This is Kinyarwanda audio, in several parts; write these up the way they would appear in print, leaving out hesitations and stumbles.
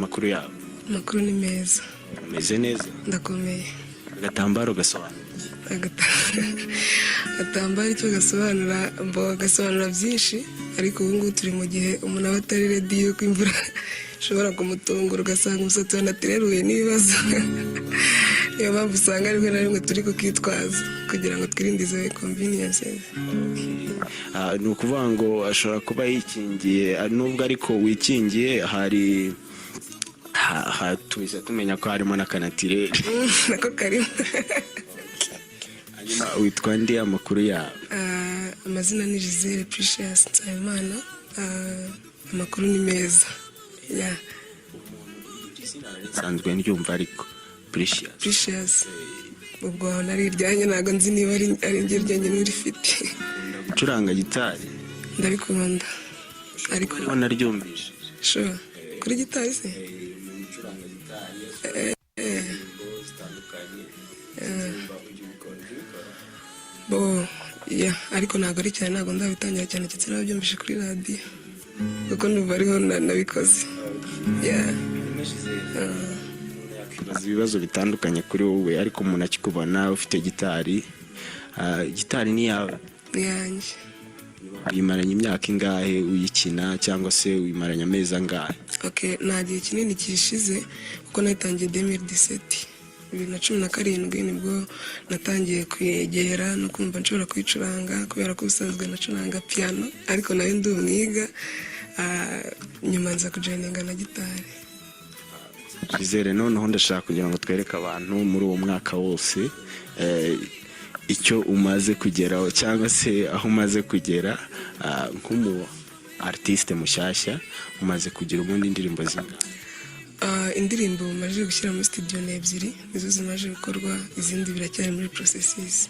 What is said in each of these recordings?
Amakuru yawe? Amakuru ni meza. Umeze neza? Ndakomeye. Agatambaro gasobanura? Agatambaro icyo gasobanura, mbo gasobanura byinshi, ariko ubu ngubu turi mu gihe umuntu aba atari ready yuko imvura ishobora kumutungura, ugasanga umusatsi wa naturel uhuye n'ibibazo. Niyo mpamvu usanga rimwe na rimwe turi kukitwaza kugira ngo twirinde izo inconveniences. Ni ukuvuga ngo ashobora kuba yikingiye, nubwo ariko wikingiye hari tuhise tumenya ko harimo n'aka naturel. Nako karimo. Hanyuma witwa ndi? Amakuru yawe? Amazina ni Gisele Precious Nsabimana. Amakuru ni meza, yeah. Nsanzwe ndyumva ariko Precious? Precious, ubwo aho nari iryanjye, ntabwo nzi niba ari njye ryanjye n'urifite. Gucuranga gitari? Ndabikunda ariko. Ariho naryumvise. Sure, kuri gitari se? Gucuranga gitari, indirimbo zitandukanye, nimba ujya ubikora, ujya ubikora? Bo yeah, ariko ntabwo ari cyane, ntabwo ndabitangira cyane, ndetse nabyumvise kuri radiyo kuko ndumva ariho nabikoze, yeah. Yakwibaza ibibazo bitandukanye kuri wowe, ariko umuntu akikubona ufite gitari, gitari ni iyawe? Ni yanjye. Uyimaranye imyaka ingahe uyikina, cyangwa se uyimaranye amezi angahe? Okay, nta gihe kinini kishize kuko natangiye 2017, 2017 nibwo natangiye kuyegera no kumva nshobora kuyicuranga, kubera ko ubusanzwe nacuranga piano ariko nayo ndi umwiga. Nyuma nza kujoininga na gitari. Gisele, noneho ndashaka kugira ngo twereke abantu muri uwo mwaka wose icyo umaze kugeraho cyangwa se aho umaze kugera, nk'umu artiste mushyashya. Umaze kugira ubundi indirimbo zingahe? Indirimbo maze gushyira muri studio ni ebyiri, nizo zimaze gukorwa, izindi biracyari muri processes.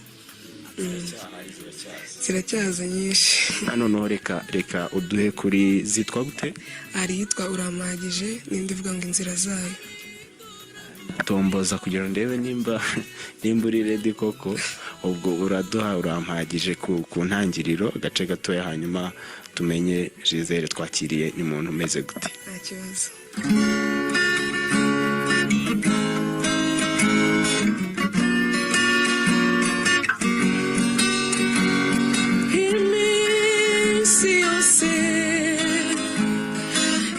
Ziracyaza nyinshi. Noneho reka uduhe kuri zitwa gute? Hari iyitwa Urampagije n'indi ivuga ngo Inzira Zayo. Tomboza kugira ngo ndebe nimba uri ready koko. Ubwo uraduha Urampagije ku ntangiriro, agace gatoya, hanyuma tumenye Gisele twakiriye ni umuntu umeze gute. Nta kibazo. Iminsi yose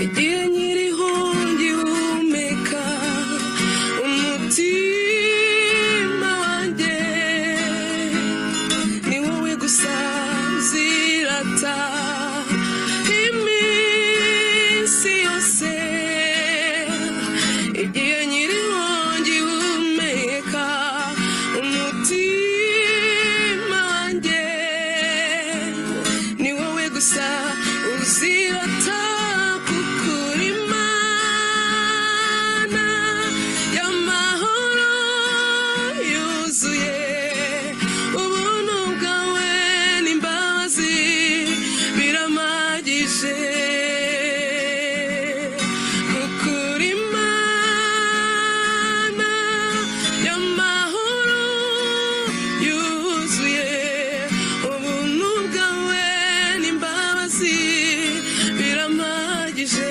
igihe nkiriho ngihumeka, umutima wanjye ni wowe gusa uzirata. Iminsi yose igihe nkiriho ngihumeka, umutima wanjye ni wowe gusa uzirata, kuko uri Imana y'amahoro yuzuye ubuntu bwawe n'imbabazi birampagije, kuko uri Imana y'amahoro yuzuye ubuntu bwawe n'imbabazi birampagije.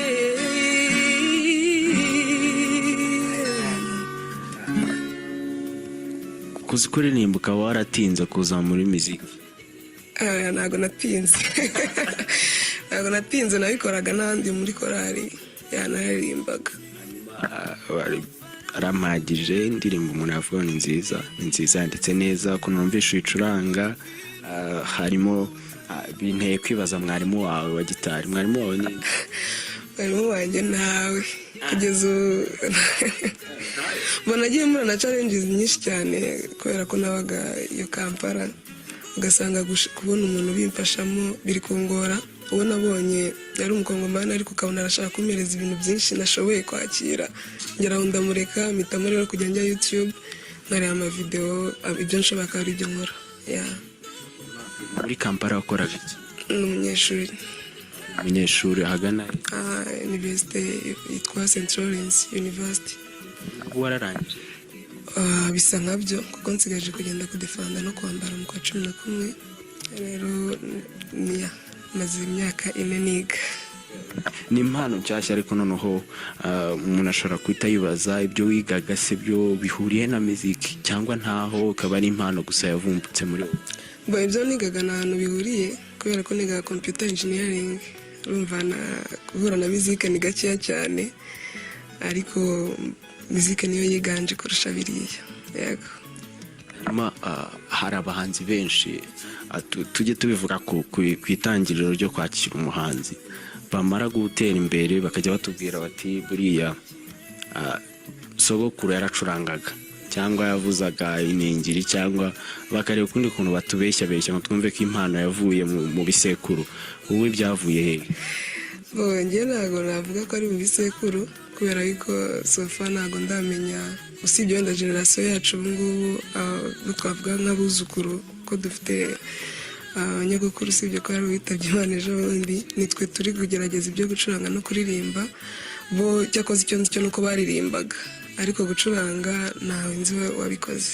Kuzi kuririmba ukaba waratinze kuza muri muziki? Ntabwo natinze, ntabwo natinze, nabikoraga n'ahandi muri korali yanaririmbaga. Arampagije, indirimbo umuntu yavuga ni nziza, ni nziza, yanditse neza, ukuntu numvishe uyicuranga, harimo, binteye kwibaza mwarimu wawe wa gitari. Mwarimu wawe ni? Mwarimu wanjye ntawe kugeza ubu. Mbona agiye mpura na challenges nyinshi cyane kubera ko nabaga iyo Kampala, ugasanga kubona umuntu ubimfashamo biri kungora. Uwo nabonye yari umukongomani, ariko ukabona arashaka kumpereza ibintu byinshi nashoboye kwakira, ngera aho ndamureka, mpitamo rero kujya njya YouTube nkareba amavideo, ibyo nshoboye akaba ari ibyo nkora, yeah. Muri Kampala wakoraga iki? Ni umunyeshuri. Umunyeshuri ahagana he? Université yitwa St Lawrence University. Ubu wararangije? Bisa nkabyo, kuko nsigaje kugenda kudefanda no kwambara mu kwa 11. Rero niya maze imyaka 4 niga. Ni impano nshyashya, ariko noneho umuntu ashobora guhita yibaza ibyo wigaga se byo bihuriye na muziki cyangwa ntaho, ikaba ari impano gusa yavumbutse muri wowe? Bo, ibyo nigaga nta hantu bihuriye, kubera ko nigaga computer engineering. Urumva na guhura na muzike ni gakeya cyane, ariko muzike niyo yiganje kurusha biriya, yego. Hanyuma hari abahanzi benshi, tujye tubivuga ku itangiriro ryo kwakira umuhanzi, bamara gutera imbere bakajya batubwira bati: "Buriya sogokuru yaracurangaga cyangwa yavuzaga iningiri," cyangwa bakareba ukundi kuntu batubeshya beshya ngo twumve ko impano yavuye mu bisekuru. Wowe byavuye hehe? Bo, njye ntabwo navuga ko ari mu bisekuru, kubera yuko so far ntabwo ndamenya, usibye wenda generation yacu ubu ngubu, abo twavuga nk'abuzukuru, ko dufite abanyagukuru, usibye ko hari uwitabye Imana ejo bundi, nitwe turi kugerageza ibyo gucuranga no kuririmba. Bo cyakoze icyo nzi cyo nuko baririmbaga, ariko gucuranga ntawe nzi wabikoze.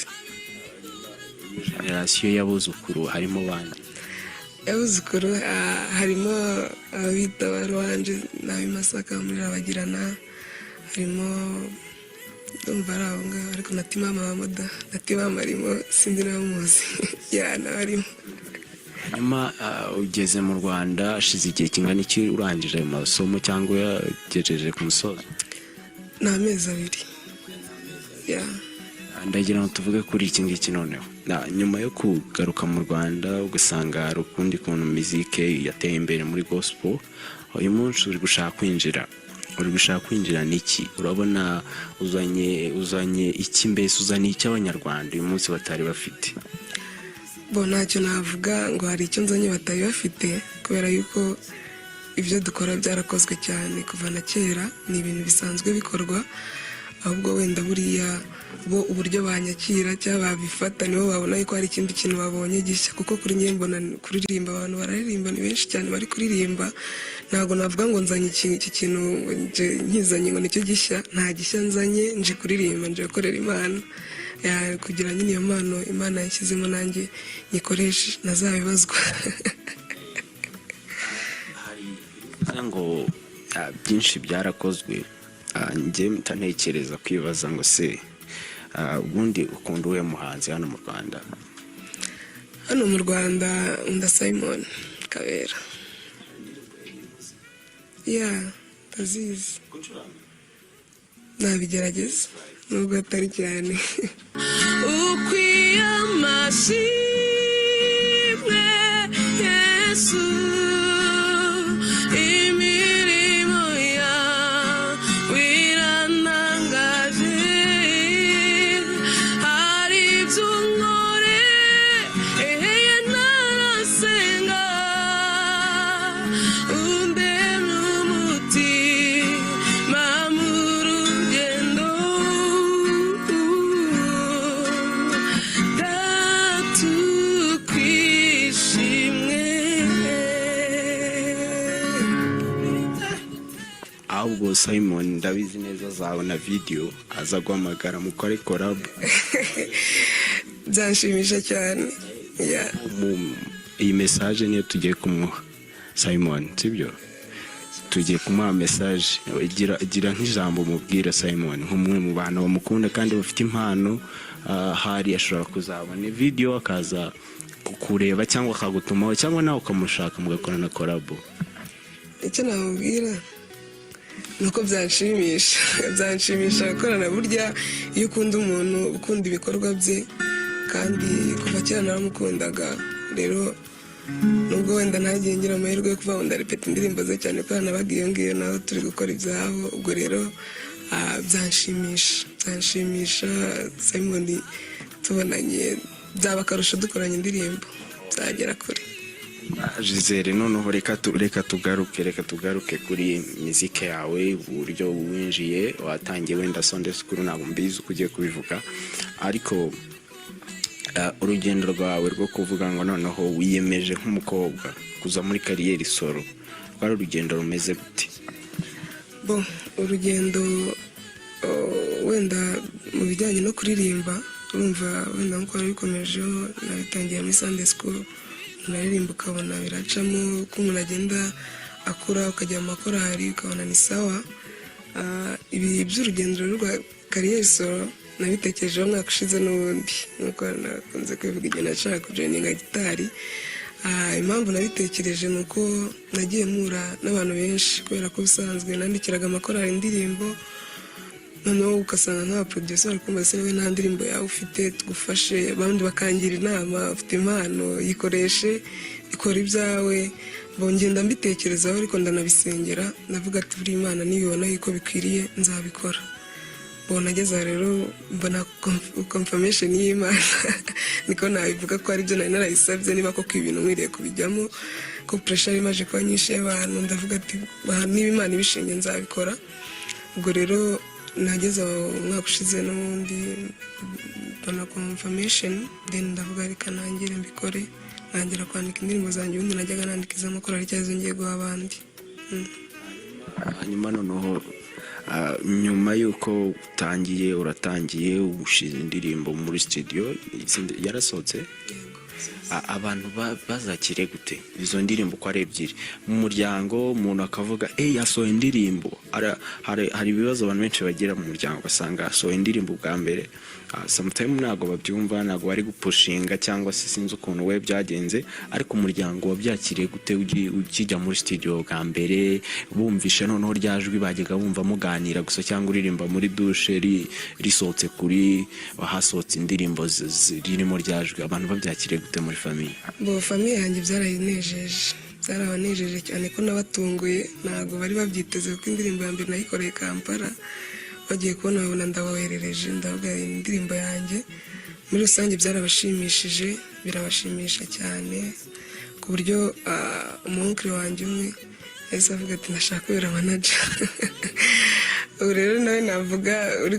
Generation y'abuzukuru harimo bande? Abuzukuru harimo ababita ba Ruhanje n'ab'i Masaka muri Rabagirana, harimo, ndumva ari abo ngabo, ariko na Timama Bamoda, na Timama arimo, sinzi niba muzi, ya, nawe arimo. Hanyuma ugeze mu Rwanda hashize igihe kingana iki urangije ayo masomo cyangwa uyagejeje ku musozo? Ni amezi 2, ya. Ndagira ngo tuvuge kuri iki ngiki noneho. Nyuma yo kugaruka mu Rwanda, ugasanga hari ukundi kuntu mizike yateye imbere muri gospel, uyu munsi uri gushaka kwinjira n'iki? Urabona uzanye iki mbese? Uzanye iki Abanyarwanda uyu munsi batari bafite? Bo, ntacyo navuga ngo hari icyo nzanye batari bafite, kubera yuko ibyo dukora byarakozwe cyane kuva na kera, ni ibintu bisanzwe bikorwa. Ahubwo wenda buriya bo uburyo banyakira cyangwa babifata, nibo babona yuko hari ikindi kintu babonye gishya, kuko kuri njye mbona kuririmba, abantu bararirimba, ni benshi cyane bari kuririmba. Ntabwo navuga ngo nzanye iki kintu, ngo nje nkizanye ngo nicyo gishya. Nta gishya nzanye, nje kuririmba, nje gukorera Imana. Ya, kugira nyine iyo mpano Imana yashyizemo nanjye nyikoreshe, ntazabibazwa. Bivuze ngo byinshi byarakozwe. Njye mpita ntekereza kwibaza ngo se ubundi ukunda uwuhe muhanzi hano mu Rwanda? Hano mu Rwanda nkunda Simon Kabera, ya, ndazizi, nabigerageza nubwo atari cyane. Ukwiye amashimwe, Yesu, imirimo yawe irantangaje, hari ibyo unkoreye ntarasenga, undemye umutima mu rugendo. Data, ukwishimwe. Ahubwo Simon, ndabizi neza azabona video, aza guhamagara mukore collab. Byanshimisha cyane, ya. Iyi message niyo tugiye kumuha Simon, sibyo? Tugiye kumuha message. Gira nk'ijambo mubwira Simon, nk'umwe mu bantu bamukunda kandi bafite impano. Hari ashobora kuzabona video akaza kukureba cyangwa akagutumaho, cyangwa nawe ukamushaka mugakorana collab. Icyo namubwira ni uko byanshimisha gukorana. Burya iyo ukunda umuntu, ukunda ibikorwa bye, kandi kuva kera naramukundaga. Rero nubwo wenda ntagiye ngira amahirwe yo kuvuga ngo ndarepeta indirimbo ze cyane, kubera nabaga iyo ngiyo naho turi gukora ibyabo. Ubwo rero byanshimisha Simon tubonanye, byaba akarusho dukoranye indirimbo, byagera kure. Gisele, noneho reka tugaruke kuri mizike yawe, uburyo winjiye, watangiye wenda Sunday school, ntabwo mbizi uko ugiye kubivuga, ariko urugendo rwawe rwo kuvuga ngo noneho wiyemeje nk'umukobwa kuza muri carrière solo, rwari urugendo rumeze gute? Bo, urugendo wenda mu bijyanye no kuririmba, urumva wenda nk'uko wari bikomejeho, nabitangiye muri Sunday school, umuntu aririmba ukabona biracamo, uko umuntu agenda akura, ukajya mu makorari, ukabona ni sawa. Ibi by'urugendo rwa career solo nabitekerejeho umwaka ushize n'ubundi, nk'uko nakunze kubivuga igihe nashaka kujoininga gitari. Impamvu nabitekereje ni uko nagiye mpura n'abantu benshi, kubera ko ubusanzwe nandikiraga amakorari indirimbo, noneho ugasanga nk'abaproducer bari kumva: "Se nawe nta ndirimbo yawe ufite tugufashe?" Abandi bakangira inama: "Ufite impano, yikoreshe, ikora ibyawe." Bongenda mbitekerezaho, ariko ndanabisengera, ndavuga ati: "Buri Imana nibibona yuko bikwiriye nzabikora." Mbona ageze aha rero mbona confirmation y'Imana, niko nabivuga, ko aribyo nari narayisabye, niba koko ibintu nkwiriye kubijyamo, ko pressure yari imaze kuba nyinshi y'abantu. Ndavuga ati: "Niba Imana ibishinge nzabikora." Ubwo rero nageze aho umwaka ushize n'ubundi mbona confirmation, then ndavuga: "Reka nangire mbikore." Ntangira kwandika indirimbo zanjye. Ubundi najyaga nandika iz'amakorali cyangwa izo ngiye guha abandi. Hanyuma noneho nyuma y'uko utangiye, uratangiye ushize indirimbo muri studio, yarasohotse, abantu bazakire gute izo ndirimbo uko ari ebyiri? Mu muryango umuntu akavuga: "Eh, yasohoye indirimbo." Hari ibibazo abantu benshi bagira mu muryango, ugasanga yasohoye indirimbo bwa mbere, sometime ntabwo babyumva, ntabwo bari gupushinga, cyangwa se sinzi ukuntu we byagenze, ariko umuryango wabyakiriye gute ukijya muri studio bwa mbere, bumvishe noneho rya jwi bajyaga bumva muganira gusa cyangwa uririmba muri dushe, risohotse kuri, hasohotse indirimbo ririmo rya jwi, abantu babyakiriye gute muri famille? Bo famille yanjye byarayinejeje, byarabanejeje cyane ko nabatunguye. Ntabwo bari babyiteze, kuko indirimbo ya mbere nayikoreye Kampala. Bagiye kubona babona ndaboherereje, ndavuga iyi indirimbo yanjye. Muri rusange byarabashimishije, birabashimisha cyane, ku buryo umunkiri wanjye umwe yahise avuga ati: "Ndashaka kubera manager." Ubu rero nawe navuga uri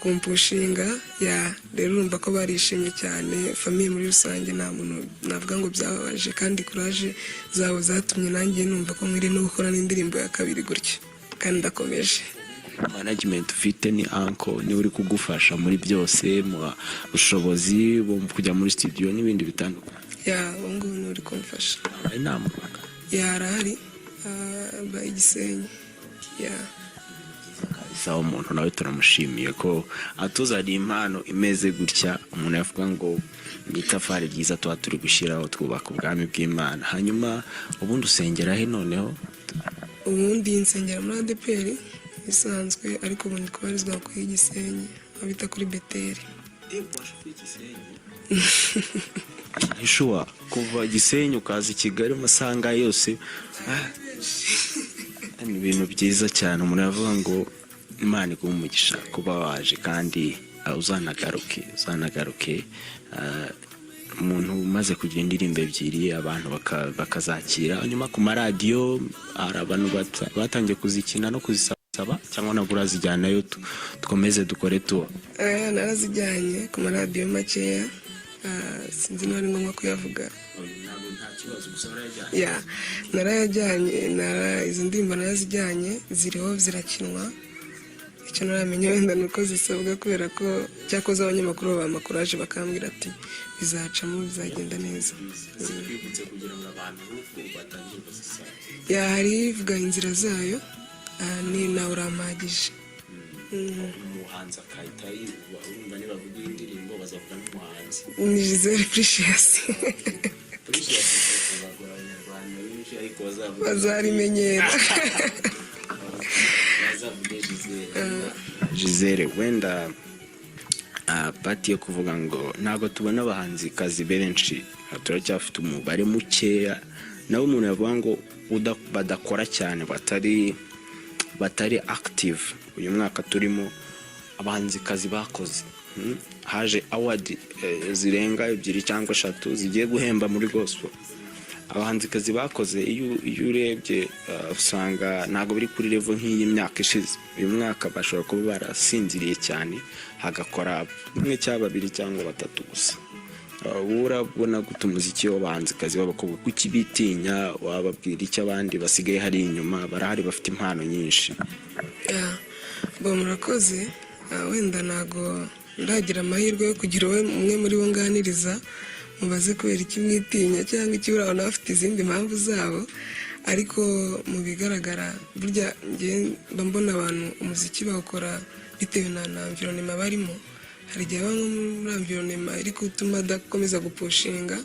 kumpushinga. Ya, rero urumva ko barishimye cyane. Famille muri rusange nta muntu navuga ngo byababaje, kandi courage zabo zatumye nanjye numva ko nkwiriye no gukora n'indirimbo ya kabiri gutyo, kandi ndakomeje. Management ufite ni uncle, niwe uri kugufasha muri byose, mu bushobozi bwo kujya muri studio n'ibindi bitandukanye? Ya, ubu ngubu niwe uri kumfasha. Ari nta mu Rwanda? Ya, arahari, aba i Gisenyi, ya. Sawa, umuntu nawe turamushimiye ko atuzaniye impano imeze gutya. Umuntu yavuga ngo ni itafari ryiza tuba turi gushyiraho twubaka ubwami bw'Imana. Hanyuma ubundi usengera he noneho? Ubundi nsengera muri ADEPR isanzwe, ariko ubu ndi kubarizwa ku Gisenyi, aho bita kuri Beteri. Sure, kuva Gisenyi ukaza i Kigali amasaha yose, ni ibintu byiza cyane. Umuntu yavuga ngo Imana iguhe umugisha kuba waje, kandi uzanagaruke, uzanagaruke. Umuntu umaze kugira indirimbo ebyiri abantu bakazakira, hanyuma ku maradiyo hari abantu batangiye kuzikina no kuzisaba, cyangwa nabwo urazijyanayo dukomeze dukore tuwa? Narazijyanye ku maradiyo makeya. Sinzi niba ari ngombwa kuyavuga. Ya, narayajyanye, izo ndirimbo narazijyanye, ziriho zirakinwa. Icyo naramenya wenda ni uko zisabwa, kubera ko cyakoze abanyamakuru baba courage, bakambwira ati: "Bizacamo, bizagenda neza." Kugira ngo abantu batangire bazisaba. Ya, hari ivuga inzira zayo, ni nawe urampagije. Umuhanzi akahita yivuga, urumva nibavuga iyi ndirimbo bazavuga n'umuhanzi. Ni Gisele Precious. Precious bagura Abanyarwanda benshi, ariko bazavuga Bazarimenyera. Bazavuge Gisele. Gisele, wenda part yo kuvuga ngo ntabwo tubona abahanzikazi benshi, turacyafite umubare mukeya, nawe umuntu yavuga ngo badakora cyane, batari active. Uyu mwaka turimo abahanzikazi bakoze, Haje award zirenga ebyiri cyangwa eshatu zigiye guhemba muri gospel abahanzikazi bakoze. Iyo urebye usanga ntabwo biri kuri level nk'iyi myaka ishize. Uyu mwaka bashobora kuba barasinziriye cyane, hagakora umwe cyangwa babiri cyangwa batatu gusa. Wowe urabona gute umuziki w'abahanzikazi b'abakobwa? Kuki bitinya? Wababwira icyo abandi basigaye hari inyuma? Barahari, bafite impano nyinshi. Ya, bo murakoze. Wenda ntago ndagira amahirwe yo kugira umwe muri bo nganiriza, mubaze kubera iki mwitinya cyangwa iki, urabona bafite izindi mpamvu zabo. Ariko mu bigaragara, burya njye mba mbona abantu umuziki bawukora bitewe na environnement barimo. Hari igihe baba nko muri environnement iri gutuma adakomeza gupushinga,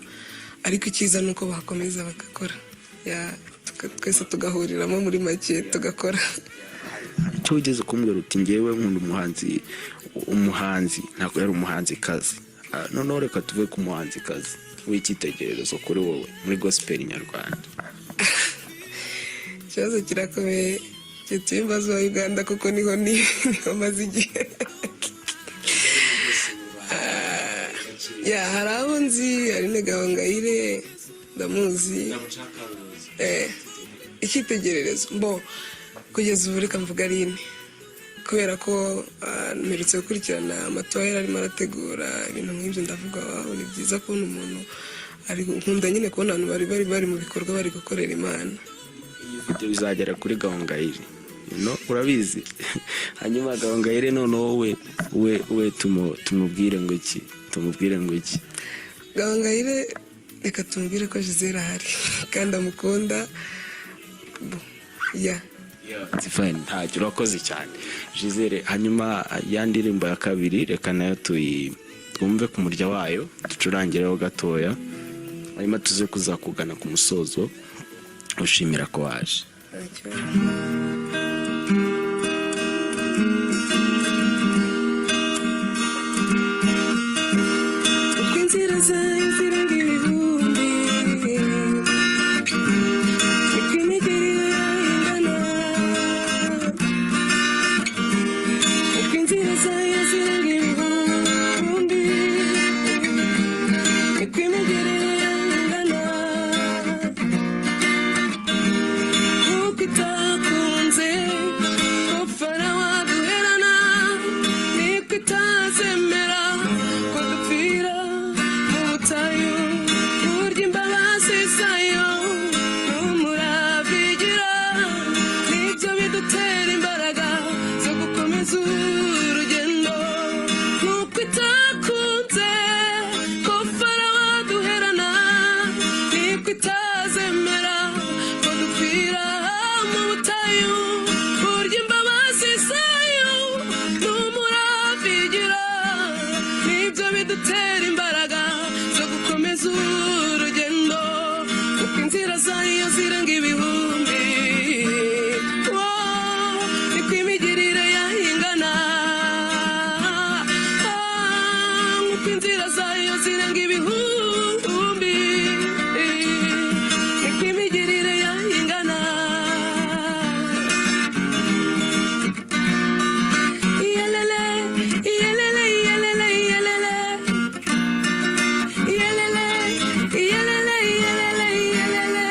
ariko icyiza ni uko bakomeza bagakora. Yeah, twese tugahuriramo muri make tugakora. Icyo wigeze kumbwira uti: "Ngewe nkunda umuhanzi, umuhanzi ntabwo yari umuhanzikazi." Noneho reka tuve ku muhanzikazi w'icyitegererezo kuri wowe muri gospel nyarwanda. Ikibazo kirakomeye gituye imbazo wa Uganda, kuko niho maze igihe. Yeah, hari abo nzi, hari na Gahongayire ndamuzi. Icyitegererezo mbo kugeza ubu reka mvuga Aline, kubera ko mperutse gukurikirana amatora yari arimo arategura ibintu nk'ibyo, ndavuga: "Wow, ni byiza kubona umuntu ari." Nkunda nyine kubona abantu bari mu bikorwa, bari gukorera Imana. Iyi video izagera kuri Gahongayire, no urabizi. Hanyuma Gahongayire noneho we tumubwire ngo iki? Tumubwire ngo iki? Gahongayire, reka tumubwire ko Gisele ahari kandi amukunda. Yeah. It's fine, ntacyo, urakoze cyane Gisele. Hanyuma ya ndirimbo ya kabiri, reka nayo tuyi twumve ku murya wayo, ducurangireho gatoya, hanyuma tuze kuzakugana ku musozo ushimira ko waje. Nta kibazo. Uko inzira zayo zirenga ibihumbi, niko imigeri yayo ingana. Uko inzira zayo zirenga ibihumbi, niko imigeri yayo ingana. Kuko itakunze ko Farawo aduherana, niko itazemera ko dupfira mu butayu. Burya imbabazi zayo n'umurabigira, nibyo bidutera imbaraga zo gukomeza urugendo. Nkuko itakunze ko Farawo aduherana, niko itazemera ko dupfira mu butayu. Burya imbabazi zayo n'umurabigira, nibyo bidutera imbaraga zo gukomeza urugendo. Kuko inzira zayo zirenga ibihumbi, oh, niko imigirire yayo ingana. Nkuko inzira zayo zirenga ibihumbi, niko imigirire yayo ingana. Iyelele, iyelele, iyelele, iyelele. Iyelele, iyelele, iyelele, iyelele.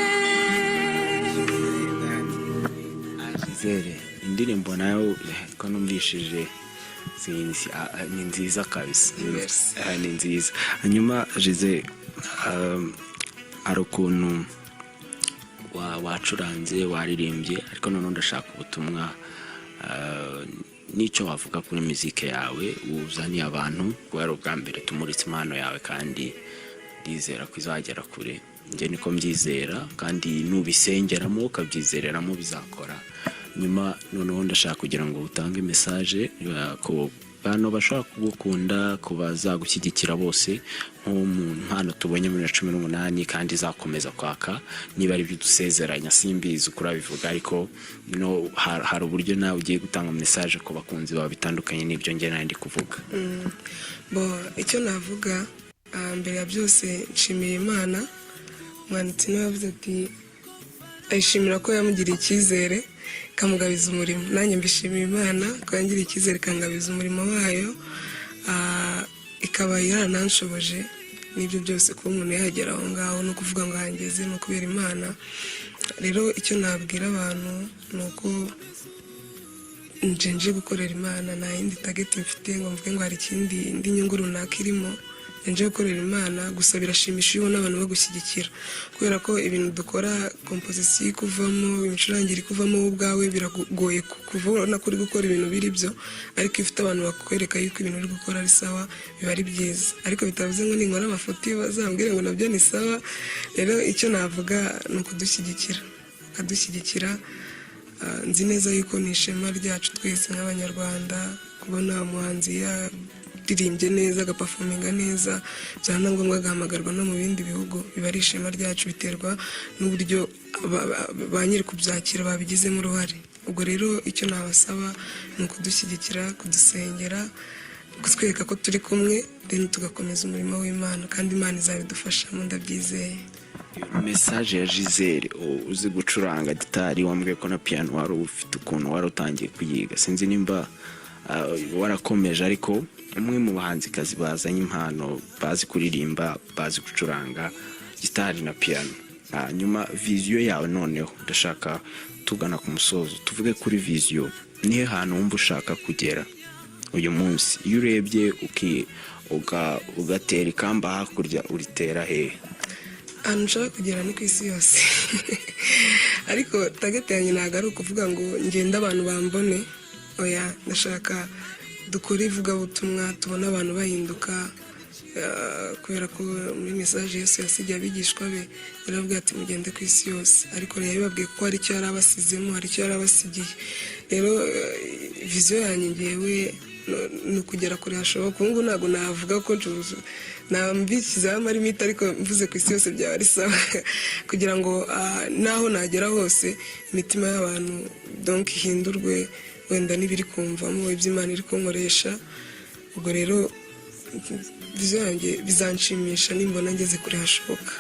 Gisele, indirimbo nayo ko numvishije sinzi, ni nziza kabisa. Merci. Ni nziza. Hanyuma Gisele, hari ukuntu wacuranze, waririmbye, ariko noneho ndashaka ubutumwa, n'icyo wavuga kuri muzike yawe uzaniye abantu, kuko ari ubwa mbere tumuritse impano yawe, kandi ndizera ko izagera kure. Njye niko mbyizera, kandi nubisengeramo ukabyizereramo bizakora. Nyuma noneho ndashaka kugira ngo utange message ku bantu bashobora kugukunda, ku bazagushyigikira bose, nko mu mpano tubonye muri 18 kandi izakomeza kwaka, niba ari byo dusezeranya, simbizi uko urabivuga, ariko no, hari uburyo nawe ugiye gutanga message ku bakunzi bawe bitandukanye n'ibyo njye nari ndi kuvuga. Bo, icyo navuga, mbere ya byose nshimiye Imana. Umwanditsi niwe yavuze ati ayishimira ko yamugiriye icyizere ikamugabiza umurimo. Nanjye mbishimiye Imana ko yangiriye icyizere ikangabiza umurimo wayo, ikaba yarananshoboje n'ibyo byose. Kuba umuntu yagera aho ngaho no kuvuga ngo hangeze ni ukubera Imana. Rero icyo nabwira abantu ni uko nje gukorera Imana, nta yindi target mfite ngo mvuge ngo hari ikindi, indi nyungu runaka irimo. Nje gukorera Imana gusa. Birashimisha iyo ubona abantu bagushyigikira, kubera ko ibintu dukora, composition ikuvamo, imicurangire ikuvamo, wowe ubwawe biragoye kubona ko uri gukora ibintu biri byo. Ariko iyo ufite abantu bakwereka yuko ibintu uri gukora ari sawa, biba ari byiza. Ariko bitavuze ngo ninkora amafuti bazambwire ngo nabyo ni sawa. Rero icyo navuga ni ukudushyigikira. bakadushyigikira. Nzi neza yuko ni ishema ryacu twese nk'Abanyarwanda kubona umuhanzi yaririmbye neza, agaperforminga neza, byaba na ngombwa agahamagarwa no mu bindi bihugu. Biba ari ishema ryacu, biterwa n'uburyo ba nyiri kubyakira babigizemo uruhare. Ubwo rero icyo nabasaba ni ukudushyigikira, kudusengera, kutwereka ko turi kumwe, then tugakomeza umurimo w'Imana, kandi Imana izabidufashamo, ndabyizeye. Message ya Gisele uzi gucuranga gitari, wambwiye ko na piano wari ufite ukuntu wari utangiye kuyiga, sinzi nimba warakomeje, ariko umwe mu bahanzikazi bazanye impano, bazi kuririmba, bazi gucuranga gitari na piano, hanyuma vision yawe noneho, ndashaka tugana ku musozo tuvuge kuri vision. Nihe hantu wumva ushaka kugera uyu munsi? Iyo urebye ugatera ikamba hakurya, uritera hehe? Ahantu nshaka kugera ni ku isi yose, ariko target yanjye ntabwo ari ukuvuga ngo ngende abantu bambone, oya. Ndashaka dukore ivugabutumwa, tubone abantu bahinduka, kubera ko muri message Yesu yasigiye abigishwa be yarababwiye ati: "Mugende ku isi yose." Ariko yabibabwiye kuko hari icyo yari abasizemo, hari icyo yari abasigiye. Rero vision yanjye ngewe ni ukugera kure hashoboka. Ubu ngubu ntabwo navuga ko nambishyizeho amalimite, ariko mvuze ku isi yose byaba ari sawa, kugira ngo n'aho nagera hose imitima y'abantu donc ihindurwe wenda n'ibiri kumvamo ibyo Imana iri kunkoresha. Ubwo rero vision yanjye, bizanshimisha nimbona ngeze kure hashoboka.